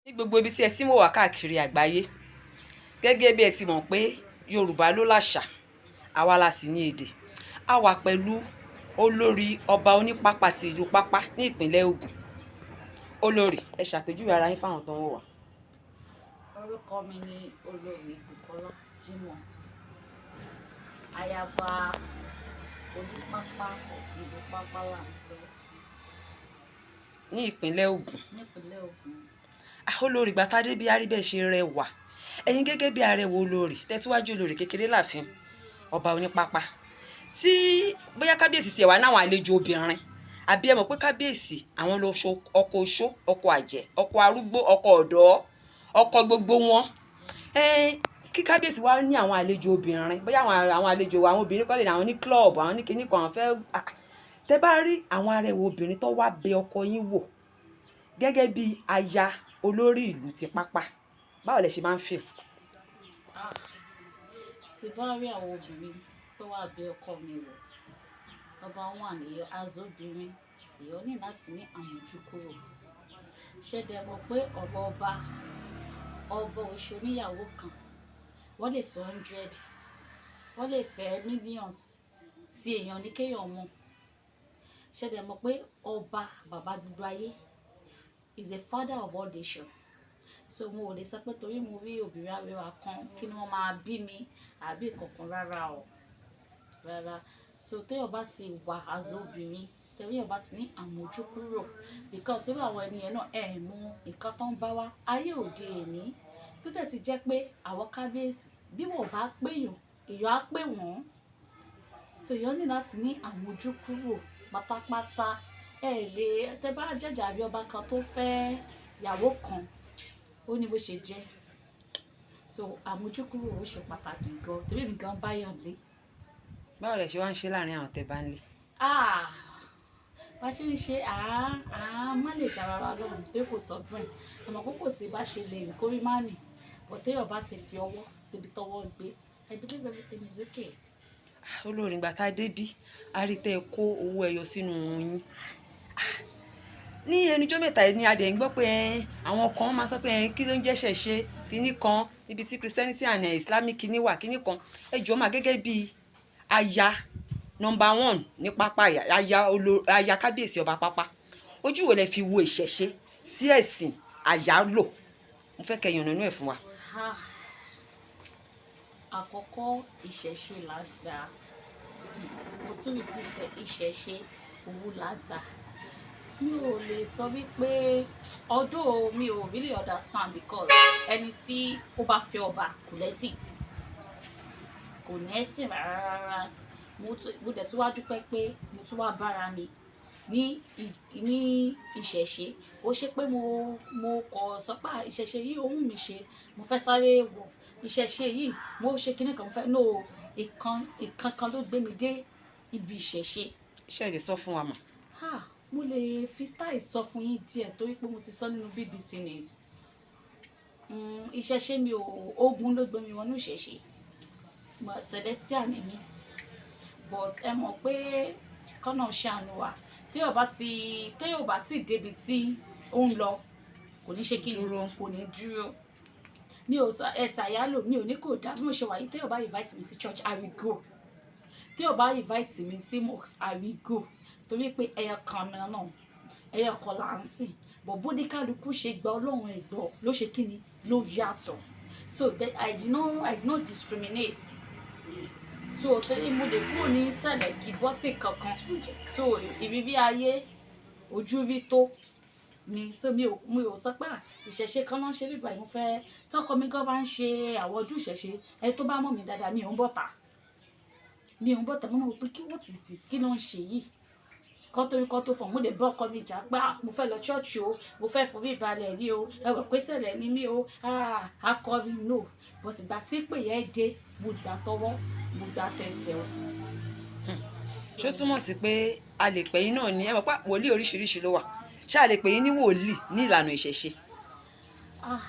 Ní gbogbo ibi tí ẹ ti ń wò wá káàkiri àgbáyé, gẹ́gẹ́ bí ẹ ti mọ̀ pé Yorùbá ló láṣà, àwa la sì ní èdè. A wà pẹ̀lú olórí ọba Onípápá ti ìlú Pápá ní ìpínlẹ̀ Ògùn. Olórí, ẹ ṣàpèjúwe ara yín fáwọn tó ń wò wá. Orúkọ mi ni Olórí Bukola Jimoh, ayaba Onípápá of ìlú Pápá Láǹtó ní ìpínlẹ̀ Ògùn. Nípínlẹ̀ Ògùn. Ah, olórí, gbàtàdé bí aríbẹ̀ ṣe rẹwà. Ẹ̀yin gẹ́gẹ́ bí arẹwà olórí, tẹ́tíwájú olórí kékeré láàfin ọba Onípápá. Tí bóyá kábíyèsí tiẹ̀ wá náwọn àlejò obìnrin, àbí ẹ mọ̀ pé kábíyèsí àwọn lọ ṣo ọkọ oṣó, ọkọ àjẹ́, ọkọ arúgbó, ọkọ ọ̀dọ́, ọkọ gbogbo wọn. Kí kábíyèsí wá ní àwọn àlejò obìnrin, bóyá àwọn àlejò àwọn obìnrin kọ́ lè ní àwọn ní club, àwọn ní kinní kan, àwọn fẹ́ tẹ́ bá rí àwọn arẹwà obìnrin tó wá bẹ ọkọ yín wò gẹ́gẹ́ bí aya olórí ìlú ti Pápá, báwo lẹ ṣe máa ń feel? Ah, tí bá rí àwọn obìnrin tó wá bẹ ọkọ mi wò, ọba wọn àníyàn azóbìnrin, èèyàn ní láti ní àmójúkúrò. Ṣé dẹ mọ̀ pé ọ̀rọ̀ ọba, ọba oṣù oníyàwó kan, wọ́n lè fẹ́ 100, wọ́n lè fẹ́ millions tí èèyàn ní kéèyàn mọ̀. Ṣé dẹ mọ̀ pé ọba bàbá gbogbo ayé is a father of all nations? So mo ò lè sọ pé torí mo rí obìnrin arẹwà kan kí ni wọ́n máa bí mi àbí kankan, rárá o, rárá. So téèyàn bá ti wà as obìnrin, téèyàn bá ti ní àmójúkúrò, because irú àwọn ènìyàn náà ẹ̀ mú nǹkan tó ń bá wá ayé òde òní, tó dẹ̀ ti jẹ́ pé àwọn kábíyèsí, bí wọ́n ò bá péyàn, èèyàn á pè wọ́n. So èèyàn ní láti ní àmójúkúrò pátápátá. Ẹ lè tẹ bá jẹ́jà bí ọba kan tó fẹ́ ìyàwó kan, ó ní bó ṣe jẹ́. So àmójúkúrò ó ṣe pàtàkì gan, torí èmi gan báyàn lé. Báwo lẹ ṣe wá ń ṣe láàrin àwọn tẹ́ bá ń lé? Ah, bá ṣe ń ṣe, à manage ara wa lọ́rùn torí kò sọ́gbọ́n ẹ̀. Àmọ́ pé kò sí bá ṣe lè rìn kórí má mì. But téèyàn bá ti fi ọwọ́ síbi tọ́wọ́ gbé, I believe everything is okay. Olórí, ìgbà tá a débí, a rí tẹ́ ẹ kó owó ẹyọ sínú irun yín. Ní ẹnujọ́ mẹ́ta yìí ni a dẹ̀ ń gbọ́ pé àwọn kan máa sọ pé kí ló ń jẹ́ ṣẹ̀ṣe kíní kan níbi tí Christianity and Islamic kíní wà kíní kan. Ẹ jọ̀ọ́ mà, gẹ́gẹ́ bí aya number one ní Pápá, aya kábíyèsí ọba Pápá, ojú wo lẹ fi wo ìṣẹ̀ṣe sí ẹ̀sìn àyálò? Mo fẹ́ kẹ́ yànnàná ẹ̀ fún wa. Ah, àkọ́kọ́, ìṣẹ̀ṣe là gbà. Mo tún repeat ẹ̀, ìṣẹ̀ṣe òun là gbà. Mi ò lè sọ wípé, although mi ò really understand, because ẹni tí ó bá fẹ́ ọba kò lẹ́sìn, kò ní ẹ̀sìn rárá rárá. Mo dẹ̀ tún wá dúpẹ́ pé mo tún wá bára mi ní ìṣẹ̀ṣe. Ó ṣe pé mo kọ̀ sọ pé ìṣẹ̀ṣe yìí ó wù mí ṣe, mo fẹ́ sáré wọ̀ ìṣẹ̀ṣe yìí, mo ṣe kíní kan, mo fẹ́ no ìkan ìkan kan ló gbé mi dé ibi ìṣẹ̀ṣe. Ṣé ẹ lè sọ fún wa mà? Ha, mo lè fi style sọ fún yín díẹ̀ torí pé mo ti sọ nínú BBC News. Ìṣẹ̀ṣe mi ò, ogun ló gbé mi wọnú ìṣẹ̀ṣe. But Celestial ni mí. But ẹ mọ̀ pé kọ́nà ṣàánú wa. Téèyàn bá ti débi tí ó ń lọ, kò ní ṣe kíni, Dúró. Kò ní dúró. Mi ò sọ ẹ̀sà àyálò, mi ò ní kò dá. Bí mo ṣe wà yìí, téèyàn bá invite mi sí church, I will go. Téèyàn bá invite mi sí mosque, I will go. Torí pé ẹyọ kan náà, ẹyọ kan là ń sìn. But bó ní kálukú ṣe gba Ọlọ́run ẹ̀ gbọ́ ló ṣe kíni ló yàtọ̀. So I did not discriminate. So torí mo lè kúrò ní sẹ̀lẹ̀ kí bọ́ sí kankan. So ìrírí ayé ojú rí tó ni. So mi ò sọ pé ìṣẹ̀ṣe kan náà ṣe bíbá yìí, mo fẹ́ tọkọ mi gan bá ń ṣe àwọn ọdún ìṣẹ̀ṣe, ẹni tó bá mọ̀ mí dáadáa, mi ò ń bọ̀tà. Mi ò ń bọ̀tà, mo mọ̀ pé kí, what is this? Kí ló ń ṣe yìí? Kọ́ torí kọ́ tó fọ̀, mo lè bá ọkọ mi jà pé mo fẹ́ lọ church o, mo fẹ́ forí balẹ̀ rí o, ẹ wọ̀ pé sẹ̀lẹ̀ ni mí o, ah, akọrin no. But ìgbà tí ìpè yẹn dé, mo gbà tọwọ́, mo gbà tẹsẹ̀ o. Ṣó túmọ̀ sí pé a lè pè yín náà ní, ẹ mọ̀ pé wòlíì oríṣiríṣi ló wà, ṣé a lè pè yín ní wòlíì ní ìlànà ìṣẹ̀ṣe? Ah,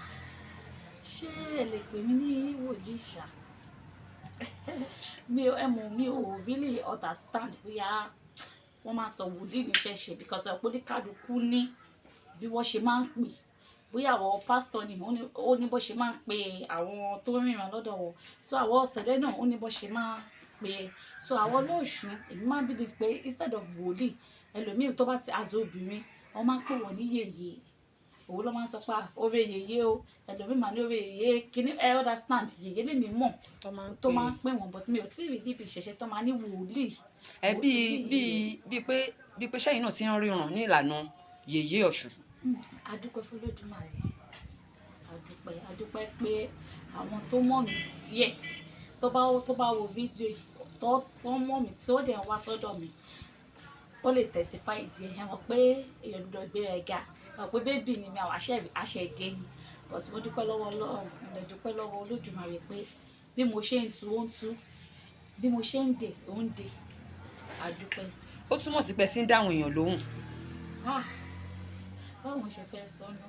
ṣé ẹ lè pè mí ní wòlíì ṣá? Mi ò, ẹ mọ̀, mi ò really understand bóyá wọ́n máa sọ wòlíì ní ìṣẹ̀ṣe, because ọ̀pọ̀ oníkálukú ní bí wọ́n ṣe máa ń pè. Bóyá àwọn pásítọ̀ ni, ó ní bó ṣe máa ń pe àwọn tó ríran lọ́dọ̀ wọn. So àwọn Cele náà, ó ní bó ṣe máa ń pe. So àwọn olóòṣùn, èmi máa ń believe pé instead of wòlíì, ẹlòmíì tó bá ti as obìnrin, wọ́n máa ń pè wọ́n ní yèyé. Òun ló máa ń sọ pé, "Ah, oore yèyé o." Ẹlòmíì máa ní oore yèyé kíní, ẹ understand? Yèyé lèmi mọ̀ tó máa ń tó pè máa ń pè wọ́n, but mi ò tí ì rí níbi ìṣẹ̀ṣe tó máa ní wòlíì. Ẹ bíi Wòlíì. bíi pé sẹ́yìn náà ti ń ríran ní ìlànà yèyé Ọ̀ṣun? Adúpẹ́ fún Olódùmarè, adúpẹ́, adúpẹ́ pé àwọn tó mọ̀ mí díẹ̀, tó bá wo fídíò yìí, tó mọ̀ mí, tí ó dẹ̀ ń wá sọ́dọ̀ mi, ó lè testify díẹ̀. Ẹ mọ̀ pé èèyàn gbọ́dọ̀ gbéra ẹ̀ ga, ẹ mọ̀ pé baby ni mi, àwọn àṣẹ ìdè ni, but mo dúpẹ́ lọ́wọ́ Ọlọ́run, mo dẹ̀ dúpẹ́ lọ́wọ́ Olódùmarè pé bí mo ṣe ń tu, ó ń tú, bí mo ṣe ń dè, ó ń dè. Adúpẹ́. Ó túmọ̀ sí pé sí ń dáhùn èèyàn lóhùn. Ah, báwo mo ṣe fẹ́ sọ ná?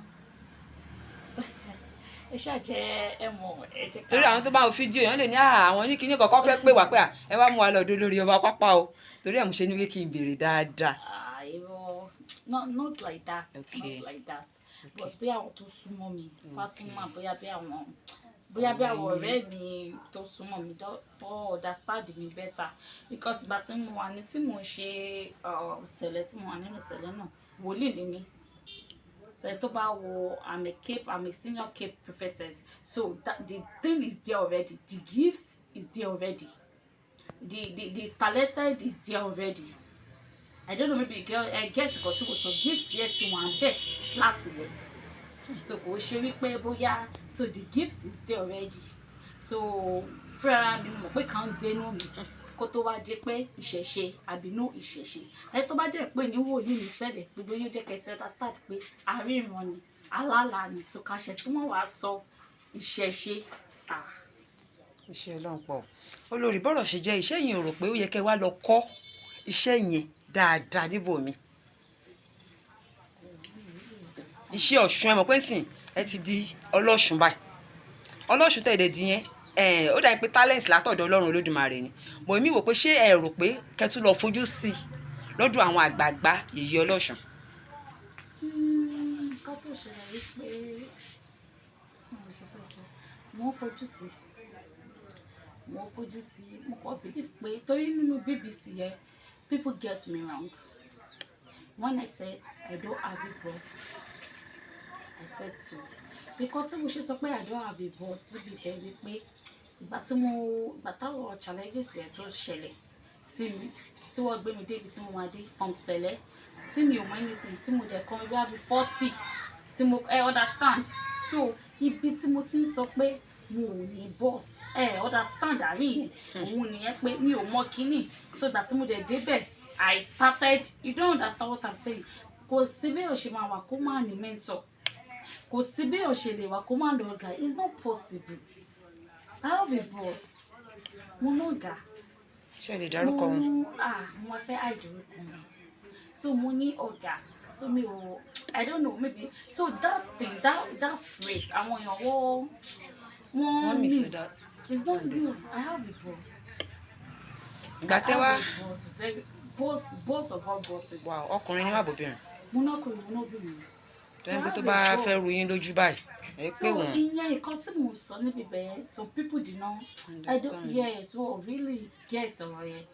Ẹ ṣáà jẹ́ ẹ mọ̀, ẹ jẹ́ ká. Torí àwọn tó bá wo fídíò yẹn lè ní, "Ah, àwọn oníkíní kọ̀ọ̀kan fẹ́ pè wá pé à, ẹ wá mú wa lọ́dọ̀ lórí ọba pápá o." Torí ẹ̀ mo ṣe ní pé kí n béèrè dáadáa. Ah, irọ́, not like that. Not like that, but bóyá àwọn tó súnmọ́ mi, personal, bóyá bí àwọn ọ̀rẹ́ mi tó súnmọ́ mi tó understand mi better, because ìgbà tí mo wà ní tí mo ń ṣe Cele, tí mo wà nínú Cele náà, wòlíì ni mí. So ẹ tó bá wo, I'm a senior cape prophetess. So that the thing is there already, the gift is there already, the talented is there already. I don't know, maybe girl ẹ get nǹkan tí mo sọ. Gift yẹn ti wà ń bẹ̀ láti lẹ̀, so kò ṣe wípé bóyá. So the gift is there already. So fúnra mi mọ̀ pé kàn ń gbénú mi kó tó wá di pé ìṣẹ̀ṣe àbínú ìṣẹ̀ṣe. Ẹ tó bá dẹ̀ pé ní wòlíì ní sẹ́lẹ̀, gbogbo yóò jẹ́ kẹ́ ti understand pé àríran ni, alálàá ni. So kàṣẹ tí wọ́n wàá sọ ìṣẹ̀ṣe, ah. Iṣẹ́ Ọlọ́run pọ̀. Olórí, bọ́rọ̀ ṣe jẹ́ iṣẹ́ yìí, ò rò pé ó yẹ kẹ́ wá lọ kọ́ iṣẹ́ yẹn dáadáa níbòmí, iṣẹ́ Ọ̀ṣun? Ẹ mọ̀ pé sìn ẹ ti di ọlọ́ṣun báyìí. Ọlọ́ṣun tẹ̀lé di yẹn, ẹ ó dàbí pé talent látọ̀dọ̀ Ọlọ́run Olódùmarè ni mo. Èmi wò pé ṣé ẹ rò pé kẹ́ tún lọ fojú sí i lọ́dọ̀ àwọn àgbààgbà yèyé ọlọ́ṣun? Nǹkan tó ṣẹlẹ̀ wípé, mo ṣe fẹ́ sọ, mo ń fojú sí. Mo kàn believe pé torí nínú BBC yẹn, people get me wrong when I said I don't have a boss. I said so. Nǹkan tí mo ṣe sọ pé I don't have a boss níbi ìbẹ̀ wípé ìgbà táwọn challenges yẹn tó ṣẹlẹ̀ sí mi, tí wọ́n gbé mi débi tí mo máa dé from Sẹ̀lẹ̀, tí mi ò mọ anything, tí mo dẹ̀ kọ́ mi bí 40, tí mo, ẹ understand? So ibi tí mo ti ń sọ pé mo ò ní boss, ẹ understand àárín yẹn, òun nìyẹn, pé mi ò mọ kínní. So ìgbà tí mo dẹ̀ débẹ̀, I started, you don't understand what I'm saying. Kò sí bí o ṣe máa wà kó má ní mentor, kò sí bí o ṣe lè wà kó má lọ ọ̀gá. It's not possible. I have a boss, mo ní ọ̀gá. Ṣé ẹ lè dárúkọ wọn? Ah, mo máa fẹ́ hide orúkọ wọn. So mo ní ọ̀gá, so mi ò, I don't know, maybe so that thing, that phrase, àwọn èèyàn wọ́n Wọ́n miss. It's not misunderstand. real. I have a boss. Ìgbà tẹ́ wá I have a boss, very boss, boss of all bosses. Wow, ọkùnrin ni wà bóbìnrin? Mo náà kò, mo náà bìnrin. Tó yẹn pé tó bá fẹ́ ru yín lójú báyìí, ẹ pé So wọ́n. ìyẹn nǹkan tí mò ń sọ níbi bẹ́ẹ̀, some people did not, I don't Understand. Yes, well, really get ọ̀rọ̀ yẹn.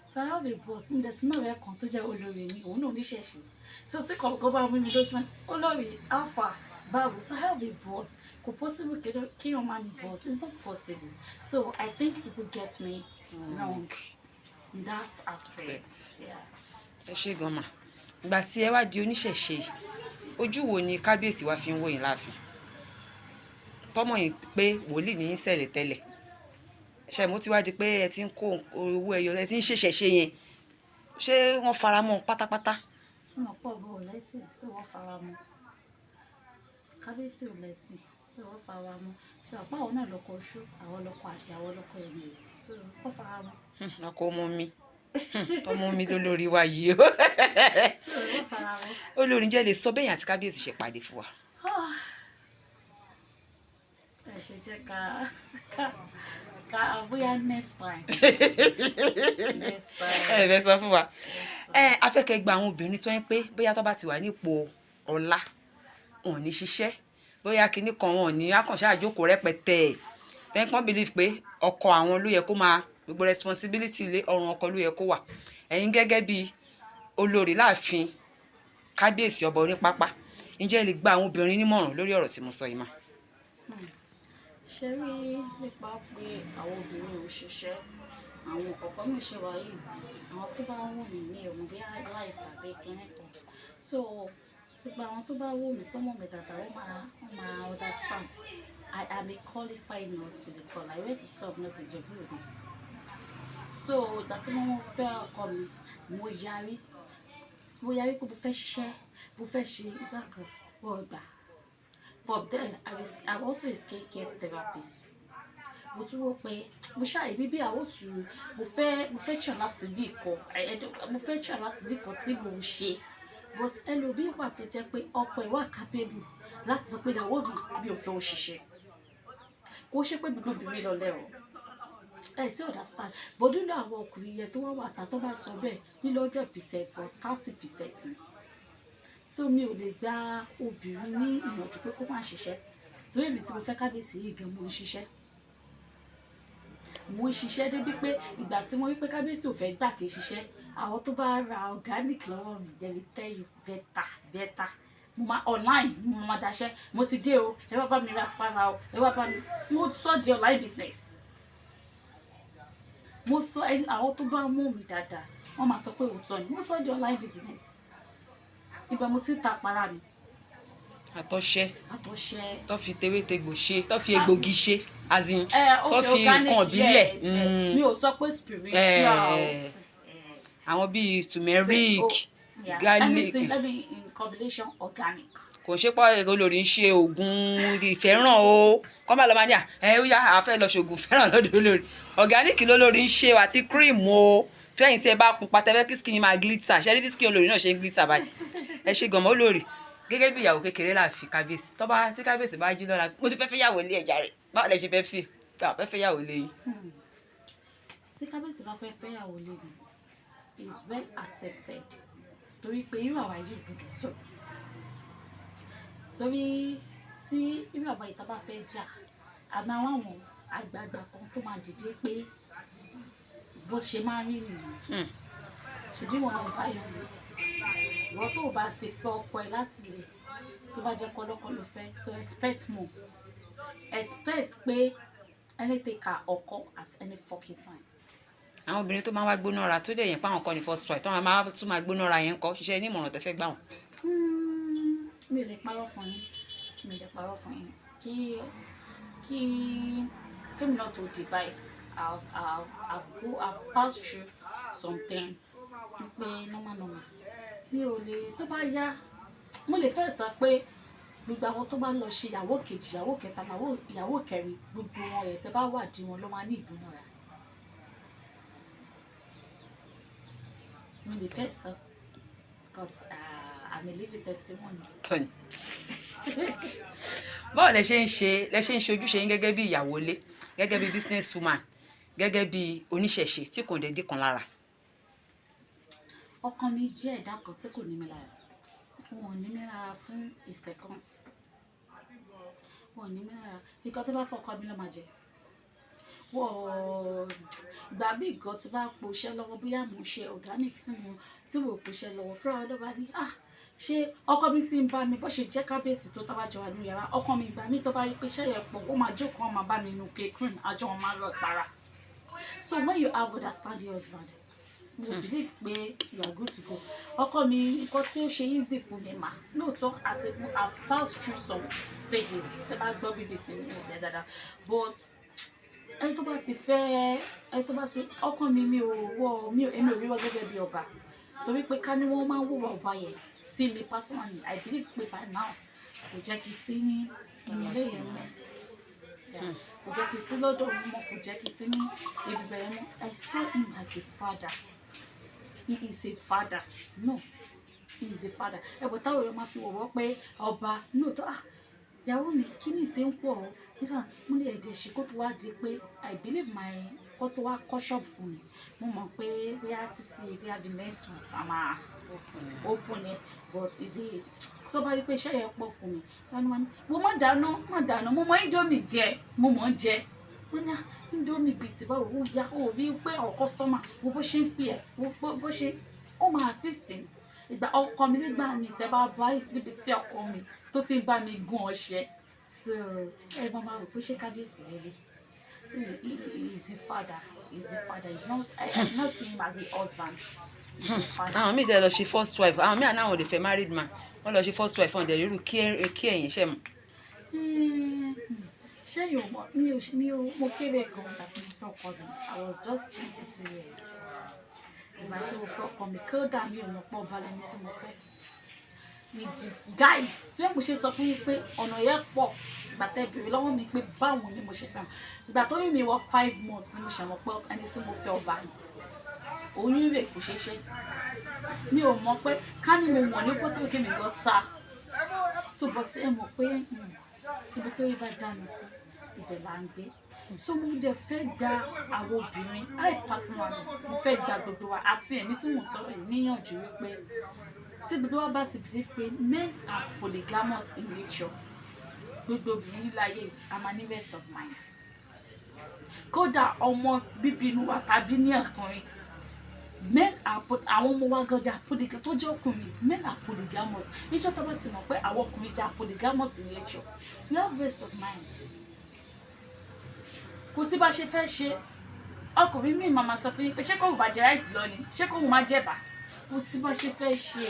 So I have a boss. Mo dẹ̀ tún náà rẹ̀ kan tó jẹ́ olórí mi, òun náà oníṣẹ̀ṣe. So tí kọ̀ọ̀kan bá mú mi lójú, olórí alpha báwo. So I have a boss. Kò possible kéèyàn má ní boss. It's not possible. So I think people get me wrong in that aspect. Yeah. Ẹ ṣé gan mà. Ìgbà tí ẹ wá di oníṣẹ̀ṣe, ojú wo ni kábíyèsí wa fi ń wò yín láàfin, tọmọ yín pé wòlíì ní í ṣẹlẹ̀ tẹ́lẹ̀? Ṣe mo ti wá di pé ẹ ti ń kó owó ẹyọ, ẹ ti ń ṣèṣẹ̀ṣe yẹn, ṣé wọ́n fara mọ́ pátápátá? Wọn pọ̀ bó o lẹ́sìn sí, wọ́n fara mọ́. Kábíyèsí ò lẹ́sìn sí, wọ́n fara mọ́. Ṣe ọ̀pá àwọn náà lọ́kọ̀ oṣù, àwọn lọ́kọ̀ àjẹ́, àwọn lọ́kọ̀ ẹ̀mí rẹ̀, so wọ́n fara mọ́. Ọkọ ọmọ mi, ọmọ mi lólórí wa yìí o. So wọ́n fara mọ́. Olórí, jẹ́ lè sọ bẹ́yìn àti kábíyèsí ṣe pàdé fún wa? Ah. Ẹ ṣe jẹ́ ká bóyá next time, next time. Ẹ fẹ́ sọ fún wa. Ẹ afẹ́kẹ́ gba àwọn obìnrin tó ń pé bóyá tó bá ti wà nípò ọlá, wọn ò ní ṣiṣẹ́. Bóyá kinní kan wọn ò ní akànṣe àjókòó rẹpẹtẹ tẹ́ńkàn believe pé ọkọ àwọn ló yẹ kó máa gbogbo responsibility lé ọrùn ọkọ ló yẹ kó wà. Ẹ̀yin gẹ́gẹ́ bí olórí láàfin kábíyèsí ọba onípápá, ǹjẹ́ ẹ lè gba àwọn obìnrin nímọ̀ràn lórí ọ̀rọ̀ tí mo sọ yìí mà? Ṣe rí nípa pé àwọn obìnrin ò ṣiṣẹ́, àwọn ọkọ mi ṣe wáyé, àwọn tó bá wù mí ní ọmọ bí life àbí kíní kan. So gbogbo àwọn tó bá wù mí tó mọ̀ mí dáadáa, wọ́n máa understand. I am a qualified nurse to the call. I went to school of nursing Ijebu Ode. So ìgbà tí mo fẹ́ ọkọ mi, mo yarí pé mo fẹ́ ṣiṣẹ́, mo fẹ́ ṣe ìgbà kan, wọ́n gbà. From then, I'm also a skin care therapist. Mo tún wò pé mo ṣàyè bíbí àwọn tù mo fẹ́ try láti ní ìkọ́, mo fẹ́ try láti ní ìkọ́ tí mo ń ṣe. But ẹlòmíì wà tó jẹ́ pé ọkọ ẹ̀ wà capable láti sọ pé ìyàwó mi, mi ò fẹ́ òṣìṣẹ́. Kò ṣe pé gbogbo obìnrin lọ lẹ́rọ̀ ẹ tí understand, but nínú àwọn ọkùnrin yẹn tó wá wà tá tó bá sọ bẹ́ẹ̀ nínú 100% or 30% ni. So mi ò lè gba obìnrin ní ìyànjú pé kó má ṣiṣẹ́, torí èmi tí mo fẹ́ kábíyèsí yìí gan, mo ń ṣiṣẹ́. Mo ń ṣiṣẹ́ débi pé ìgbà tí mo rí pé kábíyèsí ò fẹ́ gbà kí n ṣiṣẹ́, àwọn tó bá ra organic lọ́wọ́ mi, they will tell you better better. Mo máa online, mo máa daṣẹ́, mo ti dé o, ẹ wá bá mi ra para o, ẹ wá bá mi. Mo sọ di online business. Mo sọ ẹni àwọn tó bá mú mi dáadáa, wọ́n máa sọ pé òótọ́ ni. Mo sọ di online business. Ibẹ̀ mo ti ń ta para mi. Àtọ̀ṣẹ. Àtọ̀ṣẹ. Tó fi tewétegbò ṣe, tó fi egbògi ṣe, as in tó Okay, fi organic, nǹkan ìbílẹ̀. Yes, mi ò sọ pé spiritual. Àwọn bíi turmeric, Oh, yeah. garlic. Anything, let me in combination organic. Kò ṣe pé olórí ń ṣe oògùn ìfẹ́ràn o, kọ́ máa lọ máa ní à ẹ ó yá, àá fẹ́ lọ ṣoògùn fẹ́ràn lọ́dọ̀ olórí. Organic lólórí ń ṣe o, àti cream o, fẹ́yìn tí ẹ bá pupa tẹ́fẹ́ kí skin máa glitter. Ṣe rí bí skin olórí náà ṣe ń glitter báyìí? Ẹ ṣe gànmọ́ olórí. Gẹ́gẹ́ bí ìyàwó kékeré láàfin kábíyèsí, tọ́ba tí kábíyèsí bá jí lọ́la, mo ti fẹ́ fẹ́ yàwó ilé ẹ̀já rẹ̀, báwo lẹ ṣe fẹ́ fi fẹ́ fẹ́ yàwó ilé yìí? Tí kábíyèsí bá fẹ́ fẹ́yàwó lé mi, is well accepted, torí pé irú àwa yìí gbọ́dọ̀ sọ̀rọ̀, torí tí irú àwa yìí tá bá fẹ́ jà, àmọ́ àwọn àgbààgbà kan tó máa dìde pé bó ṣe máa ń rí nìyẹn. Ṣèbí wọn náà bá yọ mí, ìwọ tó o bá ti fẹ́ ọkọ ẹ láti ilẹ̀, tó bá jẹ́ kọ́lọ́kọ́lọ́ fẹ́, so expect more, expect pé anything can occur at any fucking time. Àwọn obìnrin tó máa ń wá gbóná ra, tó dẹ̀ yẹn pé àwọn kọ́ ni first wife, tó máa tún máa gbóná ra yẹn, ń kọ́ ṣiṣẹ́ ní ìmọ̀ràn tẹ́ fẹ́ gbà wọ́n? Mi ò lè parọ́ fún yín, mi ò lè parọ́ fún yín. Kí kémi náà tó di báyìí, I've passed through something pé normal normal, mi ò lè. Tó bá yá, mo lè fẹ́ sọ pé gbogbo àwọn tó bá lọ ṣe ìyàwó kejì, ìyàwó kẹta, ìyàwó kẹrin, gbogbo wọn rẹ̀, tẹ́ bá wà dí wọn ló máa ní ìgbónára. Mo lè fẹ́ sọ because I'm a living testimony. Tọ́ni, báwo lẹ ṣe ń ṣe ojúṣe yín gẹ́gẹ́ bí ìyàwó ilé, gẹ́gẹ́ bí business woman, gẹ́gẹ́ bí oníṣẹ̀ṣe tí kò dé dín kan lára? Ọkọ mi jẹ́ ẹ̀dá kan tí kò ní mi lára. Wọn ò ní mi lára fún a seconds, wọn ò ní mi lára. Nǹkan tó bá fọkọ mi ló máa jẹ. Wọ́n ìgbà bí nǹkan tí bá poṣẹ́ lọ́wọ́, bóyá mò ń ṣe organic tí mo poṣẹ́ lọ́wọ́ fúnra wọn ló bá ní, "Ah, ṣé ọkọ mi ti ń bá mi?" Bó ṣe jẹ́ kábíyèsí tó tá bá jọ wà nínú yàrá, ọkọ mi, ìgbà mi tó bá rí pé iṣẹ́ yẹn pọ̀, ó máa jókòó, wọn máa bá mi nu ke cream, àjọ wọn máa lọ para. So when you have understanding husband, mo believe pé you are good to go. Ọkọ mi, nǹkan tí ó ṣe easy fún mi mà lóòótọ́, àti I've passed through some stages, ṣe bá gbọ́ BBC news ẹ̀ dáadáa, but ẹni tó bá ti fẹ́, ẹni tó bá ti ọkọ mi, mi ò wọ mi ò èmi ò rí wọn gẹ́gẹ́ bí ọba, torí pé ká ní wọ́n máa ń wùwà ọba yẹn sí mi personally, I believe pé by now kò jẹ́ kí sí ní inú ilé yẹn mọ́. Yeah. Kò jẹ́ kí sí lọ́dọ̀ òun mọ́, kò jẹ́ kí sí ní ibi bẹ̀rẹ̀ mọ́. I saw him like a father. He is a father. No, he is a father. Ẹ̀bùn táwọn èèyàn máa fi wọ̀wọ́ pé ọba no tó, ah, ìyàwó mi, kí ni tí ń pọ̀ ọ́ nígbà mo ní ẹ̀dẹ̀ ṣe kó tó wá di pé I believe my kó tó wá kọ́ shop fún mi. Mo mọ̀ pé bóyá títí bóyá the next month a máa open it, but is a Tó bá rí pé iṣẹ́ yẹn pọ̀ fún mi, wọ́n ní wọ́n ní wo má dáná, má dáná, mo mọ indomie jẹ, mo mọ̀ ń jẹ. Wọ́n ní indomie bíi ti báwo, ó yá, ó rí pé ọ̀ customer, wo bó ṣe ń pè ẹ́, wo bó ṣe, ó máa assist mi. Ìgbà ọkọ mi nígbà mi tẹ́ bá bá níbi tí ọkọ mi tó ti ń bá mi gún ọṣẹ. So ẹ máa máa rò pé ṣé kábíyèsí lélẹ̀. So he is a father. He is a father. He's not, I do not see him as a husband. He's a father. Àwọn míì dẹ̀ lọ ṣe first wife, àwọn míì àná àwọn ò lè fẹ́ married man, wọ́n lọ ṣe first wife, wọn dẹ̀ rírú kí ẹ̀yìn ṣẹ̀ mọ̀. Ṣé yóò mọ̀, mi ò mo kéré gan ìgbà tí mo fẹ́ ọkọ mi. I was just 22 years. Ìgbà tí mo fẹ́ ọkọ mi, kódà mi ò mọ̀ pé ọba lẹni tí mo fẹ́. With disguise. Ṣé mo ṣe sọ fún yín pé ọ̀nà yẹn pọ̀? Ìgbà tẹ́ bèrè lọ́wọ́ mi pé báwo ni mo ṣe fẹ́ wọn. Ìgbà tó yún mi wọ 5 months ni mo ṣe mọ̀ pé ẹni tí mo fẹ́ ọba ni. Oyún rẹ̀ kò ṣeé ṣe. Mi ò mọ̀ pé ká ní mo mọ̀ ní possible kí mi gan sá. So but ẹ mọ̀ pé ibi tó rí bá dá mi sí, ibẹ̀ là ń gbé. So mo dẹ̀ fẹ́ gba àwọn obìnrin, I personally, mo fẹ́ gba gbogbo wa àti èmi tí mò ń sọ̀rọ̀ yìí níyànjú wípé tí gbogbo wa bá ti believe pé men are polygamous in nature, gbogbo obìnrin láyé a máa ní rest of mind. Kódà ọmọ bíbí inú wa tàbí ní ọkùnrin, men are àwọn ọmọ wa gan they are polygamous tó jẹ́ ọkùnrin, men are polygamous. Níjọ́ tó bá ti mọ̀ pé àwọn ọkùnrin they are polygamous in nature, we have rest of mind. Kò sí bá ṣe fẹ́ ṣe, ọkùnrin míì máa ma sọ fún yín pé ṣé kò bá jẹ rice lọ ni, ṣé kò má jẹ bá. Kò sí bá ṣe fẹ́ ṣe,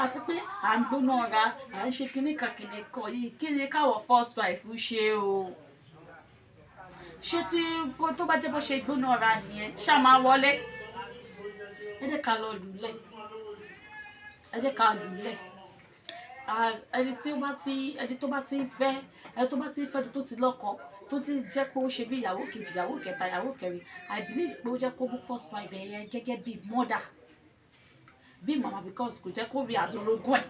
àti pé à ń gbóná ra, à ń ṣe kinní kan kinní kan yìí, kí ni káwọ̀ first wife ṣe o? Ṣé tí tó bá jẹ́ bó ṣe gbóná ra nìyẹn, ṣá máa wọlé? Ẹ jẹ́ ká lọ lùlẹ̀, ẹ jẹ́ ká lùlẹ̀. Ẹni tí ó bá ti, ẹni tó bá ti ń fẹ́, ẹni tó bá ti ń fẹ́, ẹni tó ti lọ́kọ, tó ti jẹ́ pé ó ṣe bí ìyàwó kejì, ìyàwó kẹta, ìyàwó kẹrin, I believe pé ó jẹ́ kó mú first wife yẹn gẹ́gẹ́ bí mother, bí mama, because kò jẹ́ kó rí àzọrogún ẹ̀,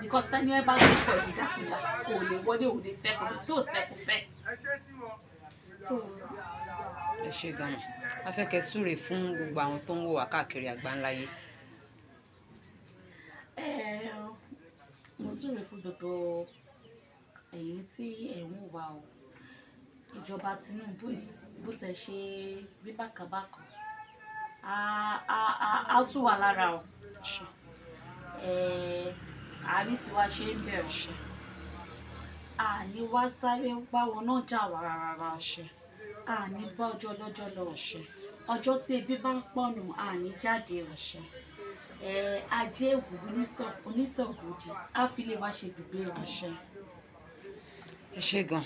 because tẹ́ni ẹ bá ti pọ̀ ìdídàkudà, kò lè wọlé, ò lè fẹ́, kò lè tó ṣe kò fẹ́. So Ẹ ṣe gan-an. A fẹ́ kẹ́ súre fún gbogbo àwọn tó ń wò wá káàkiri àgbáńláyé. Ẹ mo súre fún gbogbo ẹ̀yin tí ẹ̀ ń wò wá o. Ìjọba Tinubu yìí, bó tẹ̀ ṣe rí bákan bákan, á tù wá lára o. Àní tiwa ṣe ń bẹ̀rù. Àní wá sáré báwọn náà jà wá rárá o. Àní bá ọjọ́ lọ́jọ́ lọ. Ọjọ́ tí ebi bá ń pọ̀nù, àní jáde o. Ajé ògùn onísọ̀ ògùdì á fi lè wá ṣe ibùgbé o. Ẹ ṣé gan.